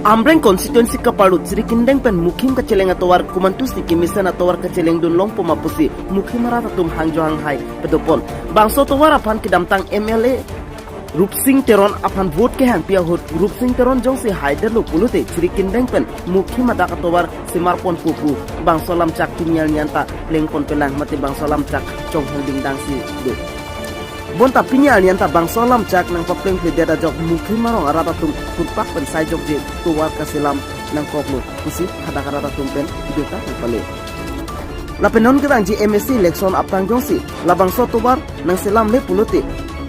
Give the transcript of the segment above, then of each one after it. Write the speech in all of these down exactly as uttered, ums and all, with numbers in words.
Amreng constituency kaparlut Jirikindeng pen Mukhim kacheleng atovar komantusi kemesen atovar kacheleng dun longpo ma pusi Mukhim arat atum hangjo hanghai padopon. Bangso atovar aphan kedamtang M L A Rupsing Teron aphan vote kehangpi ahut Rupsing Teron jongsi haidetlo pulote Jirikindeng pen Mukhim adak atovar semarponpo pu bangso alamchak pini arni anta plengponpelang mate bangso alamchak chonghong dingdangsi do. Bonta pini arni anta bangso alamchak nangpaplengpledet ajok Mukhim arong arat atum thurpak pen saijokje tovar kaselam nangkoklo pusi hadak arat atum pen birta pale. Lapen non kevangji M A C election aphrang jongsi labangso tovar nangselamle pulote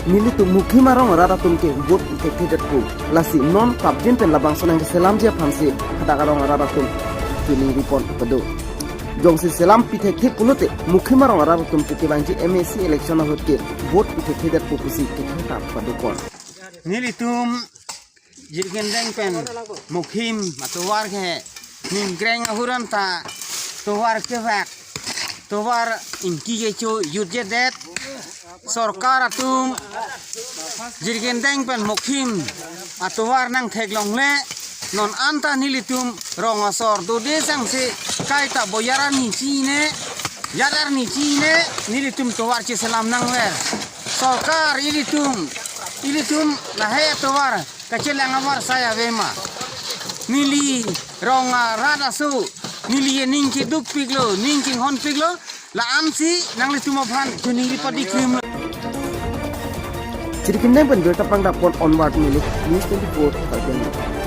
nelitum Mukhim arong arat atum ke vote ithekthe detpo. Lasi non prapjin pen labangso nangkeselamji aphansi hadak arong arat atum choningri pon pado. Jongsi selampi thekthe pulote Mukhim arong arat atum ke kevangji M A C election ahut ke vote ithekthe detpo pusi ketheta padopon. Nelitum Jirikindeng pen Mukhim atovar ke ningkreng ahut anta tovar kevak, tovar ingki kecho jutjedet. Sorkar atum Jirikindeng pen Mukhim atovar nangtheklongle, non anta nelitum rong asor dode sangse kaita boyar arni chine, yat arni chine nelitum tovar cheselam nangver. Sorkar ilitum, ilitum lahei atovar kacheleng avarsai ave ma? Neli rong arat aso, neli aning kedukpiklo, ning kinghonpiklo, la-ansi nanglitum aphan choningri padi krim. Jirikindeng pen birta pangdapon Onward Milik, News twenty-four, Karbi Anglong.